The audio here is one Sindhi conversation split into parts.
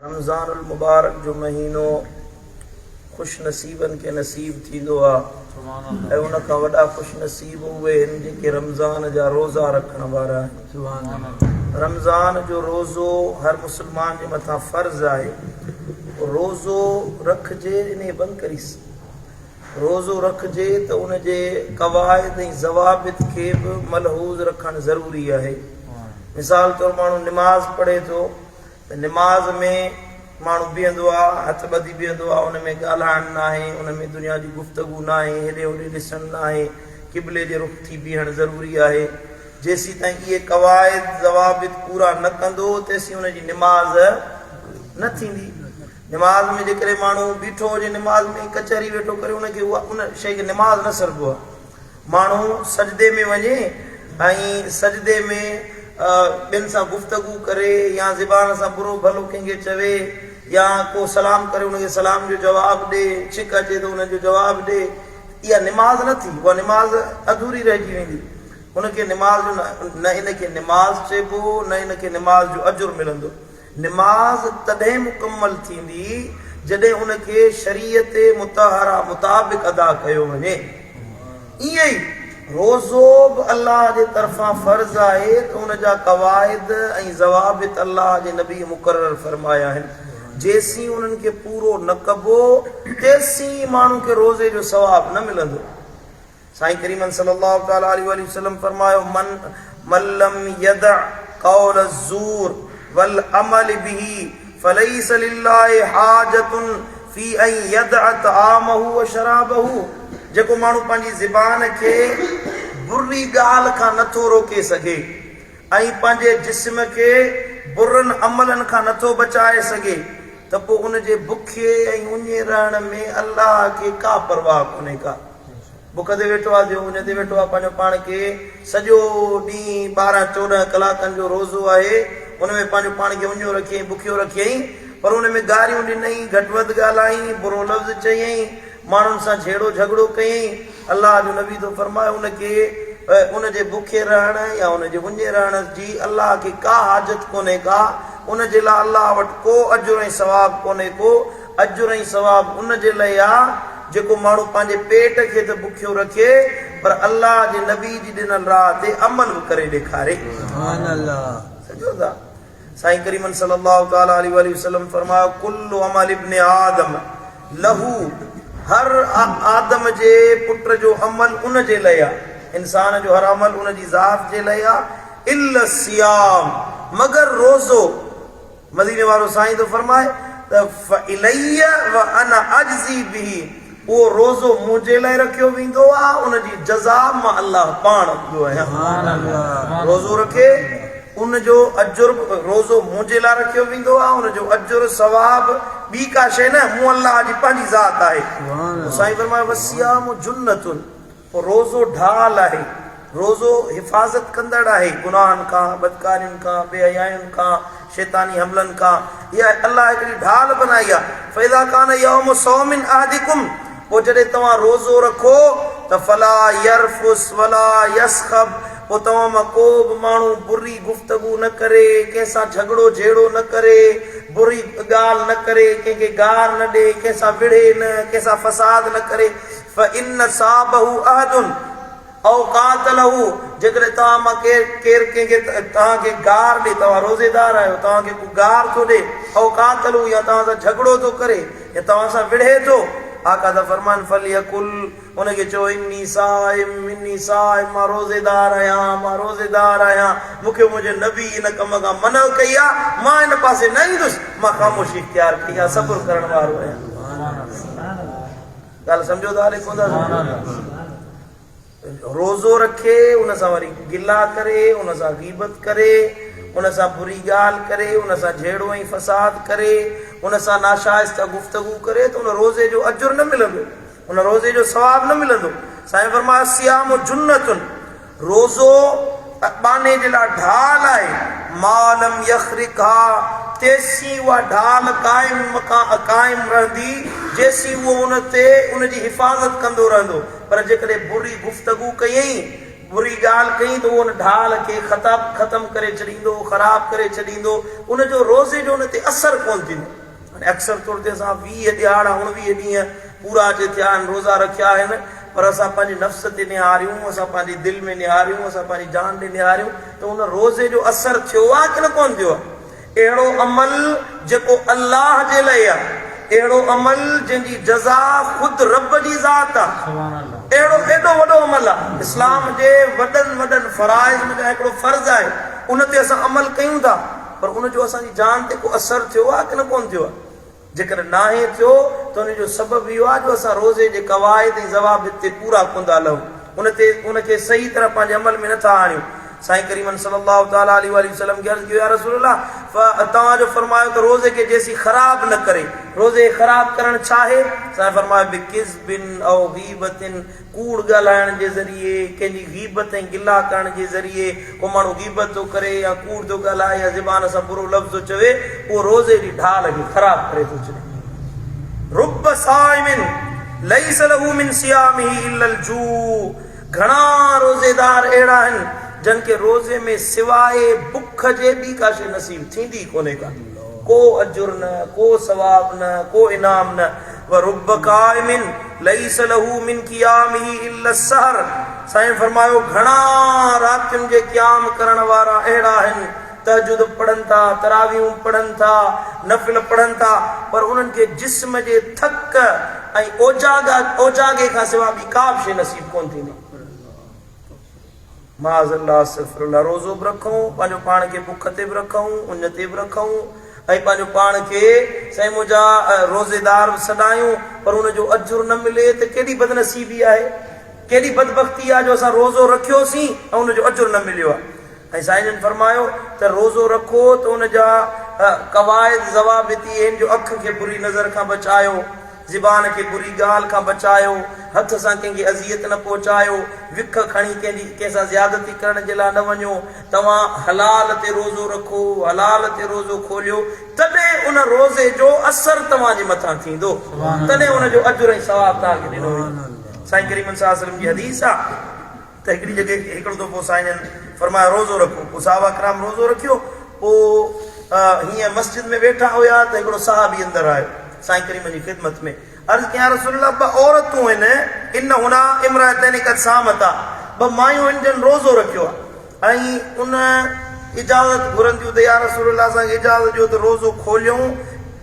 رمضان المبارڪ جو مهينو خوش نصيبن کي نصيب ٿيندو آ ۽ ان کان وڏا خوش نصيب اهي آهن جيڪي رمضان جا روزا رکڻ وارا آهن. رمضان جو روزو هر مسلمان جي مٿان فرض آهي. روزو رکجي انهي بند ڪريس. روزو رکجي ته ان جي قواعد ۽ ضوابط کي به ملحوظ رکڻ ضروري آهي. مثال طور ماڻهو نماز پڙهي ٿو ته نماز ۾ ماڻهو بيهندو آ، هٿ ٻڌي بيهندو آ، ان ۾ ڳالهائڻ ناهي، ان ۾ دنيا جي گفتگو ناهي، هيڏي هوڏي ڏسڻ ناهي، قبلي جي رخ ٿي بيهڻ ضروري آهي. جيسيتائين اهي قواعد ضوابط پورا نه ڪندو تيسين ان جي نماز نه ٿيندي. نماز ۾ جيڪڏهن ماڻهو بيٺو هجي نماز ۾ ڪچهري ويٺو ڪري ان کي اها ان شيء کي نماز نه سڏبو آهي. ماڻهو سجدي ۾ وڃي ۽ سجدي ۾ ٻين سان گفتگو ڪري يا زبان سان برو ڀلو ڪنهن کي چوي يا ڪو سلام ڪري ان کي سلام جو جواب ڏي، ڇڪ اچي ته ان جو جواب ڏي، اها نماز نه ٿي، اها نماز اڌوري رهجي ويندي. ان کي نماز جو نه ان کي نماز چئبو نه ان کي نماز جو اجر ملندو. نماز تڏهن مڪمل ٿيندي جڏهن ان کي شريعت مطهره مطابق ادا ڪيو وڃي. ائين ئي روزو به الله جي طرفان فرض آهي ته ان جا قواعد ۽ ضوابط الله جي نبي مقرر فرمايا آهن. جيسين انهن کي پورو نه ڪبو تيسين ماڻهو کي روزي جو ثواب نه ملندو. سائين ڪريمن صلي الله تعالٰي عليه واٰله وسلم فرمايو، من من لم يدع قول الزور والعمل به فليس لله حاجة في ان يدع طعامه وشرابه جيڪو ماڻهو پنهنجي زبان کي بري ڳالهه کان نٿو روڪي سگهي ۽ پنهنجي جسم کي برن عملن کان نٿو بچائي سگهي ته پوء ان جي بکيي ۽ اڃي رهڻ ۾ الله کي ڪا پرواهه ڪونهي ڪا. بک تي ويٺو آ جو اڃ تي ويٺو آ پنهنجو پاڻ کي سڄو ڏينهن 12 14 ڪلاڪن جو روزو آهي ان ۾ پنهنجو پاڻ کي اڃيو رکيائين بکيو رکيائين پر ان ۾ گاريون ڏنائين گهٽ وڌ ڳالهائين برو لفظ چيائين ماڻهن سان جهيڙو جهڳڙو ڪيائين الله جو نبي ٿو فرمائي ان کي ان جي بکي رهڻ يا ان جي اڃي رهڻ جي الله کي ڪا حاجت ڪونهي ڪا ان جي لاء الله وٽ ڪو اجر ۽ ثواب ڪونهي ڪو اجر ۽ ثواب ان جي لئه آ جيڪو ماڻهو پنهنجي پيٽ کي ته بکيو رکي پر الله جي نبي جي ڏنل راهه تي عمل به ڪري ڏيکاري. سبحان الله. سمجهو ٿا؟ سائين ڪريمن صلي الله تعالٰي عليه واٰله وسلم فرمايو ڪل عمل ابن آدم له هر آدم جي پٽ جو عمل ان جي لئه آ انسان جو هر عمل ان جي ذات جي لئه آ الا الصيام مگر روزو مديني وارو سائين ٿو فرمائي ته فالي وانا اجزي به اهو روزو منهنجي لاء رکيو ويندو آهي ان جي جزا مان الله پاڻ ڏيندو آهيان. روزو رکي ان جو اجر روزو منهنجي لاء رکيو ويندو آهي ان جو اجر ثواب ٻي ڪا شيء نه مون الله جي پنهنجي ذات آهي. سائين فرمايو والصيام جنة پوء روزو ڍال آهي، روزو حفاظت ڪندڙ آهي گناهن کان، بدڪارين کان، بي حيائين کان، شيطاني حملن کان. اها الله هڪڙي ڍال بنائي آهي. فاذا ڪان يوم صوم احدڪم پوء جڏهن توهان روزو رکو ته فلا يرفث ولا يصخب پوء توهان مان ڪو به ماڻهو بري گفتگو نه ڪري، ڪنهن سان جهڳڙو جهيڙو نه ڪري، بري ڳالهه نه ڪري، ڪنهن کي گار نه ڏي، ڪنهن سان وڙهي نه، ڪنهن سان فساد نه ڪري. فان صابه احد او قاتله جيڪڏهن توهان مان ڪير ڪير ڪنهن کي توهان کي گار ڏي توهان روزيدار آهيو توهان کي ڪو گار ٿو ڏي او قاتله يا توهان سان جهڳڙو ٿو ڪري يا توهان سان وڙهي ٿو آقا ٿا فرمائن فليقل ان کي چئو اني صائم اني صائم مان روزيدار آهيان مان روزيدار آهيان مون کي منهنجي نبي ان ڪم کان منع ڪئي آهي مان ان پاسي نه ايندس مان خاموشي اختيار ڪئي آهي صبر ڪرڻ وارو آهيان. ڳالهه سمجهو ٿا الائي ڪونه ٿا سمجهو. روزو رکي ان سان وري گلا ڪري ان سان غيبت ڪري ان سان بري ڳالهه ڪري ان سان جهيڙو ۽ فساد ڪري ان سان ناشائسته گفتگو ڪري ته ان روزي جو اجر نه ملندو ان روزي جو ثواب نه ملندو. سائين فرمايو الصيام جنة روزو ٻانهي جي لاء ڍال آهي، ما لم يخرقها تيسين اها ڍال قائم قائم رهندي جيسين اهو ان تي ان جي حفاظت ڪندو رهندو پر جيڪڏهن بري گفتگو ڪيائين بري ڳالهه ڪئي ته اهو ان ڍال کي ختم ڪري ڇڏيندو خراب ڪري ڇڏيندو ان جو روزي جو ان تي اثر ڪونه ٿيندو. هاڻي اڪثر طور تي اسان 20 ڏهاڙا 19 ڏينهن پورا اچي ٿيا آهن روزا رکيا آهن پر اسان پنهنجي نفس تي نهاريون اسان پنهنجي دل ۾ نهاريون اسان پنهنجي جان ڏي نهاريون ته ان روزي جو اثر ٿيو آهي ڪي نه ڪونه ٿيو آهي. اهڙو عمل جيڪو الله جي لئه آهي، اهڙو عمل جنهن جي جزا خود رب جي ذات آهي، اهڙو ايڏو وڏو عمل آهي، اسلام جي وڏن وڏن فرائض منجهان هڪڙو فرض آهي، ان تي اسان عمل ڪيون ٿا، پر ان جو اسان جي جان تي ڪو اثر ٿيو آهي ڪي نه ڪونه ٿيو آهي؟ جيڪڏهن ناهي ٿيو ته ان جو سبب اهو آهي جو اسان روزي جي قواعد ۽ ضوابط تي پورا ڪونه ٿا لهون، ان تي ان کي صحيح طرح پنهنجي عمل ۾ نه ٿا آڻيون. سائين ڪريمن صلّي الله تعالٰي عليه واٰله وسلّم کي عرض ڪيو يا رسول الله! توهان جو فرمايو ته روزي کي جيسين خراب نه ڪري، روزي کي خراب ڪرڻ ڇا آهي؟ سائين فرمايو بڪذب او غيبة ڪوڙ ڳالهائڻ جي ذريعي، ڪنهن جي غيبت ۽ گلا ڪرڻ جي ذريعي، ڪو ماڻهو غيبت ٿو ڪري يا ڪوڙ ٿو ڳالهائي يا زبان سان برو لفظ ٿو چوي، اهو روزي جي ڍال کي خراب ڪري ٿو ڇڏي. رب صائم ليس له من صيامه الا الجوع گهڻا روزيدار اهڙا آهن، جن کي روزي ۾ سواء بک جي ٻي ڪا شيء نصيب ٿيندي ئي ڪونهي ڪا. ڪو اجر نه، ڪو ثواب نه، ڪو انعام نه. ورب قائم ليس له من قيامه الا السهر سائين فرمايو گهڻا راتين جي قيام ڪرڻ وارا اهڙا آهن تهجد پڙهن ٿا تراويحون پڙهن ٿا نفل پڙهن ٿا پر انهن کي جسم جي ٿڪ ۽ اوجاڳا اوجاڳي کان سوا ٻي ڪا به شيء نصيب ڪونه ٿيندي. معاذ الله استغفر الله روزو به رکون پنهنجو پاڻ کي بک تي به رکون اڃ تي به رکون ۽ پنهنجو پاڻ کي سائين منهنجا روزيدار به سڏايون پر ان جو اجر نه ملي ته ڪيڏي بدنصيبي آهي ڪيڏي بدبختي آهي جو اسان روزو رکيوسين ۽ ان جو اجر نه مليو آهي ۽ سائين جن فرمايو ته روزو رکو ته ان جا قواعد ضوابط اهي آهن جو اک کي بري نظر کان بچايو زبان کي بري ڳالهه کان بچايو، هٿ سان ڪنهن کي اذيت نه پهچايو، وک کڻي ڪنهن جي ڪنهن سان زيادتي ڪرڻ جي لاء نه وڃو، توهان حلال تي روزو رکو، حلال تي روزو کوليو، تڏهن ان روزي جو اثر توهان جي مٿان ٿيندو، تڏهن ان جو اجر ۽ ثواب توهان کي ڏنو ويندو. سائين ڪريم صلي الله عليه وسلم جي حديث آ ته هڪڙي جڳهه هڪڙو دفعو سائين جن فرمايو روزو رکو، پوء صحابه ڪرام روزو رکيو، پوء هيئن مسجد ۾ ويٺا هيا ته هڪڙو صحابي اندر آيو سائين ڪريم جي خدمت ۾ عرض ڪيائين يا رسول الله ٻه عورتون آهن ان هنا امرأتين قد صامتا ٻه مايون آهن جن روزو رکيو آهي ۽ ان اجازت گهرن ٿيون ته يا رسول الله اسان کي اجازت ڏيو ته روزو کوليون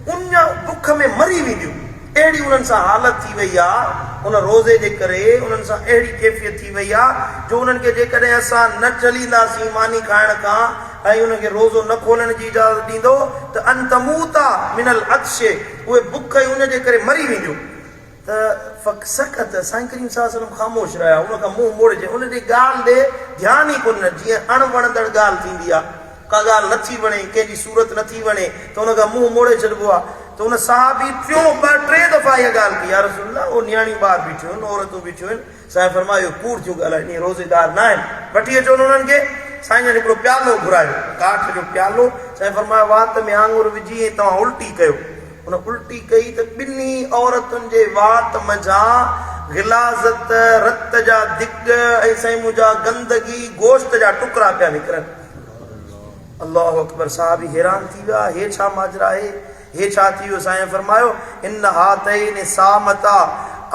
اڃ بک ۾ مري وينديون اهڙي انهن سان حالت ٿي وئي آ، ان روزي جي ڪري انهن سان اهڙي ڪيفيت ٿي وئي آ جو انهن کي جيڪڏهن اسان نه جهلينداسين ماني کائڻ کان ۽ انهن کي روزو نه کولڻ جي اجازت ڏيندو ته ان تموتا من العطش اهي بک ۽ اڃ جي ڪري مري وينديون ته فسڪت سائين ڪريم صلي الله عليه وسلم خاموش رهيا ان کان منهن موڙي ان جي ڳالهه ڏي ڌيان ئي ڪونه ڏنو جيئن اڻ وڻندڙ ڳالهه ٿيندي آ ڪا ڳالهه نه ٿي وڻي، ڪنهن جي صورت نه ٿي وڻي ته ان کان منهن موڙي ڇڏبو آهي ته ان صحابي ٽيون ٻه ٽي دفعا اها ڳالهه ڪئي، يا رسول الله اهي نياڻيون ٻاهر بيٺيون آهن، عورتون بيٺيون آهن، سائين فرمايو اهي ڪوڙ ٿيون ڳالهائين، اهي روزيدار نه آهن، وٺي اچو انهن کي، سائين جن هڪڙو پيالو گهرايو، ڪاٺ جو پيالو، سائين فرمايو وات ۾ آڱر وجهي ۽ توهان الٽي ڪيو، ان الٽي ڪئي ته ٻنهي عورتن جي وات منجهان غلاظت، رت جا دڳ ۽ سائين منهنجا گندگي، گوشت جا ٽڪرا پيا نڪرن. الله اڪبر صحابي حيران ٿي ويا هي ڇا ماجرا آهي هي ڇا ٿي ويو سائين فرمايو ان هاتين صامتا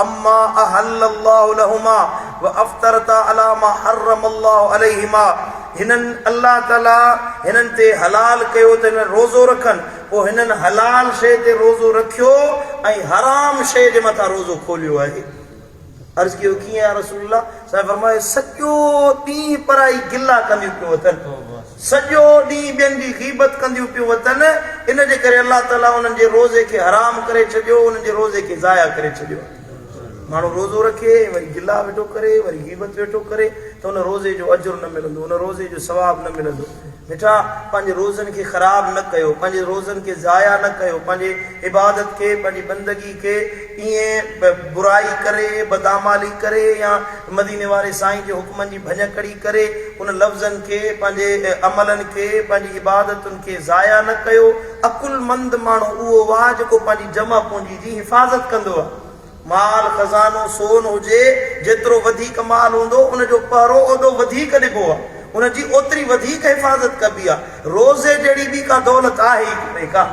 اما احل الله لهما وافطرتا على ما حرم الله عليهما هنن الله تعالي هنن تي حلال ڪيو ته هنن روزو رکن پوء هنن حلال شيء تي روزو رکيو ۽ حرام شيء جي مٿان روزو کوليو آهي. عرض ڪيو، ڪيئن يا رسول الله؟ سائين فرمايو، سڄو ڏينهن پرائي گلا ڪنديون پيون وتن، سڄو ڏينهن ٻين جي غيبت ڪنديون پيون وتن، ان جي ڪري الله تعاليٰ انهن جي روزي کي حرام ڪري ڇڏيو، انهن جي روزي کي ضايع ڪري ڇڏيو. ماڻهو روزو رکي ۽ وري گلا ويٺو ڪري، وري غيبت ويٺو ڪري ته ان روزي جو اجر نه ملندو، ان روزي جو ثواب نه ملندو. مٺا! پنهنجي روزن کي خراب نه ڪيو، پنهنجي روزن کي ضايع نه ڪيو، پنهنجي عبادت کي، پنهنجي بندگي کي ائين برائي ڪري، بداعمالي ڪري يا مديني واري سائين جي حڪمن جي ڀڃڪڙي ڪري ان لفظن کي، پنهنجي عملن کي، پنهنجي عبادتن کي ضايع نه ڪيو. عقلمند ماڻهو اهو آهي جيڪو پنهنجي جمع پونجي جي حفاظت ڪندو آهي. مال خزانو سون هجي، جيترو وڌيڪ مال هوندو ان جو پهرو اوڏو وڌيڪ ڏبو آهي، ان جي اوتري وڌيڪ حفاظت ڪبي آهي. روزي جهڙي ٻي ڪا دولت آهي ئي ڪونهي ڪا.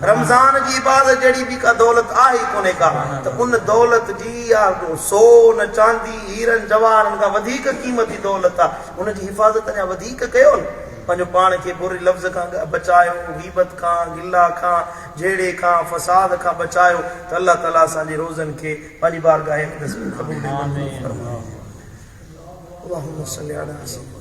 رمضان جي عبادت جهڙي ٻي ڪا دولت آهي ئي ڪونهي ڪا ته ان دولت جي اها سون، چاندي، هيرن جواهرن کان وڌيڪ قيمتي دولت آهي، ان جي حفاظت اڃا وڌيڪ ڪيو نه. پنهنجو پاڻ کي بري لفظ کان بچايو، غيبت کان، گلا کان، جهيڙي کان، فساد کان بچايو ته الله تعالي اسان جي روزن کي پنهنجي بارگاهه اقدس ۾ قبول ۽ منظور فرمائي. اللهم صل علي سيدنا.